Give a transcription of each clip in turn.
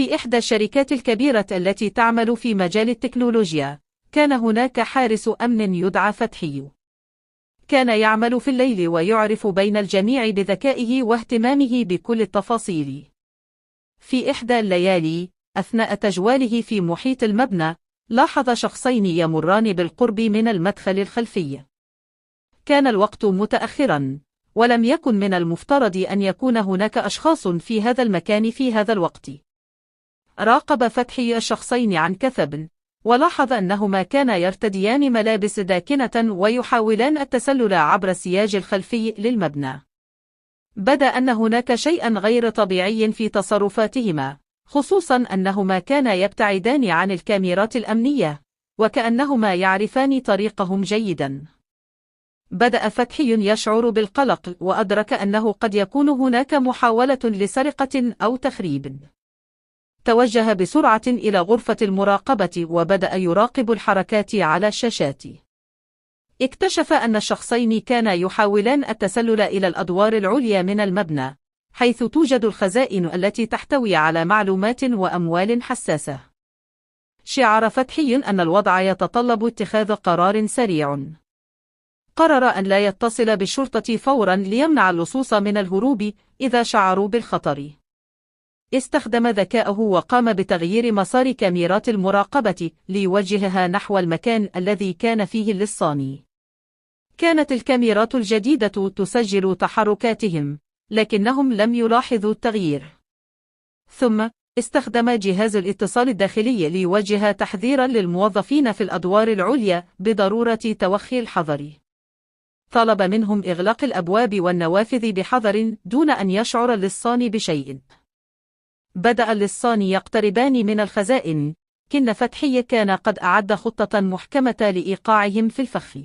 في إحدى الشركات الكبيرة التي تعمل في مجال التكنولوجيا، كان هناك حارس أمن يدعى فتحي. كان يعمل في الليل ويعرف بين الجميع بذكائه واهتمامه بكل التفاصيل. في إحدى الليالي، أثناء تجواله في محيط المبنى، لاحظ شخصين يمران بالقرب من المدخل الخلفي. كان الوقت متأخرا، ولم يكن من المفترض أن يكون هناك أشخاص في هذا المكان في هذا الوقت. راقب فتحي الشخصين عن كثب، ولاحظ أنهما كانا يرتديان ملابس داكنة ويحاولان التسلل عبر السياج الخلفي للمبنى. بدا أن هناك شيئا غير طبيعي في تصرفاتهما، خصوصا أنهما كانا يبتعدان عن الكاميرات الأمنية، وكأنهما يعرفان طريقهم جيدا. بدأ فتحي يشعر بالقلق، وأدرك أنه قد يكون هناك محاولة لسرقة أو تخريب. توجه بسرعة إلى غرفة المراقبة وبدأ يراقب الحركات على الشاشات. اكتشف أن الشخصين كانا يحاولان التسلل إلى الأدوار العليا من المبنى، حيث توجد الخزائن التي تحتوي على معلومات وأموال حساسة. شعر فتحي أن الوضع يتطلب اتخاذ قرار سريع. قرر أن لا يتصل بالشرطة فورا ليمنع اللصوص من الهروب إذا شعروا بالخطر. استخدم ذكاءه وقام بتغيير مسار كاميرات المراقبة ليوجهها نحو المكان الذي كان فيه اللصان. كانت الكاميرات الجديدة تسجل تحركاتهم، لكنهم لم يلاحظوا التغيير. ثم استخدم جهاز الاتصال الداخلي ليوجه تحذيرا للموظفين في الأدوار العليا بضرورة توخي الحذر. طلب منهم إغلاق الأبواب والنوافذ بحذر دون أن يشعر اللصان بشيء. بدأ اللصان يقتربان من الخزائن، لكن فتحي كان قد أعد خطة محكمة لإيقاعهم في الفخ.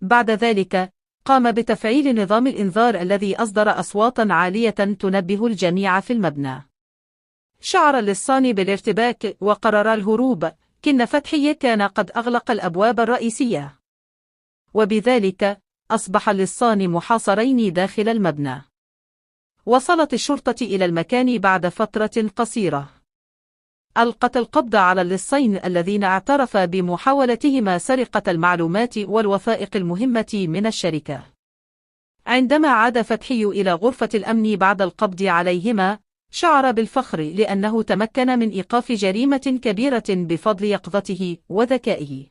بعد ذلك قام بتفعيل نظام الإنذار الذي أصدر أصواتا عالية تنبه الجميع في المبنى. شعر اللصان بالارتباك وقرر الهروب، لكن فتحي كان قد أغلق الأبواب الرئيسية، وبذلك أصبح اللصان محاصرين داخل المبنى. وصلت الشرطة إلى المكان بعد فترة قصيرة. ألقت القبض على اللصين الذين اعترفا بمحاولتهما سرقة المعلومات والوثائق المهمة من الشركة. عندما عاد فتحي إلى غرفة الأمن بعد القبض عليهما، شعر بالفخر لأنه تمكن من إيقاف جريمة كبيرة بفضل يقظته وذكائه.